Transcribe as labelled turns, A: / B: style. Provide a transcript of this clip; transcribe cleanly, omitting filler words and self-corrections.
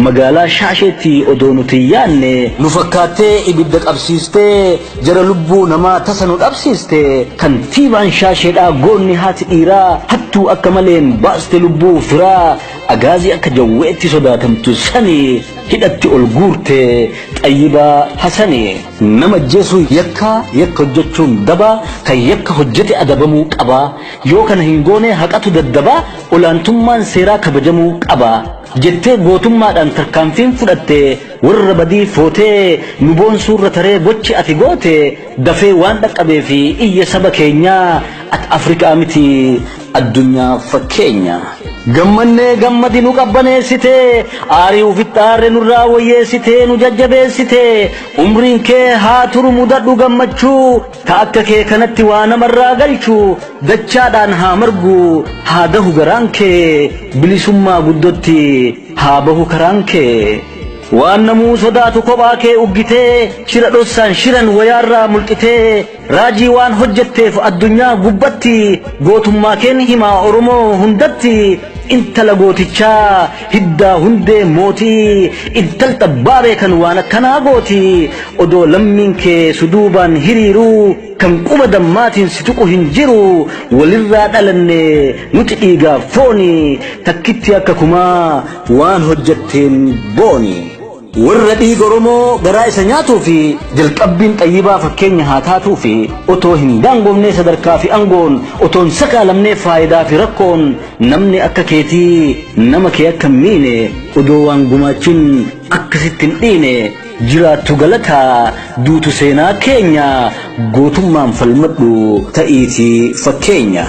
A: Magaalaa Shaasheetti odoo nuti hin yaanne. Nu fakkaattee ibidda qabsiistee jara lubbuu namaa tasa nu dhabsiiste. Kantiibaan Shaasheedhaa goonni haati dhiiraa hattuu akka maleen baaste lubbuu firaa Agaazii akka jawweetti sodaatamtu sani hidhatti ol guurte Xayyibaa Hasani. Nama ajjeesuun yakka, yakka hojjechuun daba, kan yakka hojjete adabamuu qaba. Yoo kana hin goone haqatu daddaba, olaantummaan seeraa kabajamuu qaba. Jettee gootummaadhaan tarkaanfiin fudhatte warra badii footee nu boonsuurra taree gochi ati goote dafee waan dhaqqabeef iyya saba keenyaa at Afrikaa miti addunyaaf fakkeenya. Gammannee gammadi nu qabbaneessitee aarii ufitti aarre nurraa wayyeessitee nu jajjabeessitee umriin kee haa turu mudadhu gammachuu ta akka kee kanatti waa namarraa galchu dachaadhaan haa margu haa dahu garaan kee bilisummaa guddotti haa bahu karaan kee. Waan namuu sodaatu kophaa kee uggitee shira dhossaan shiran wayaarraa mulqitee raajii waan hojjetteef addunyaa gubbatti gootummaa keen himaa Oromoo hundatti intala gootichaa hiddaa hundee mootii intal xabbaabee kan waan akkanaa gooti odoo lammiin kee suduubaan hiriiruu kan quba dammaatiin si tuqu hin jiru walirraa dhalanne nuti dhiigaaf fooni takkitti akka kumaa waan hojjetteen booni. Warra dhiiga Oromoo garaa isa nyaatuu fi jalqabbiin Xayyibaa fakkeenya haa taatuu fi otoo hin daangofnee sadarkaa fi angoon otoo hin sakaalamnee faayidaa fi rakkoon namni akka keetii nama kee akka hin miine odoo waan gumaachin akka sitti hin dhiine jiraattu galataa duutu seenaa keenya gootummaan falmadhu ta'iitii fakkeenya.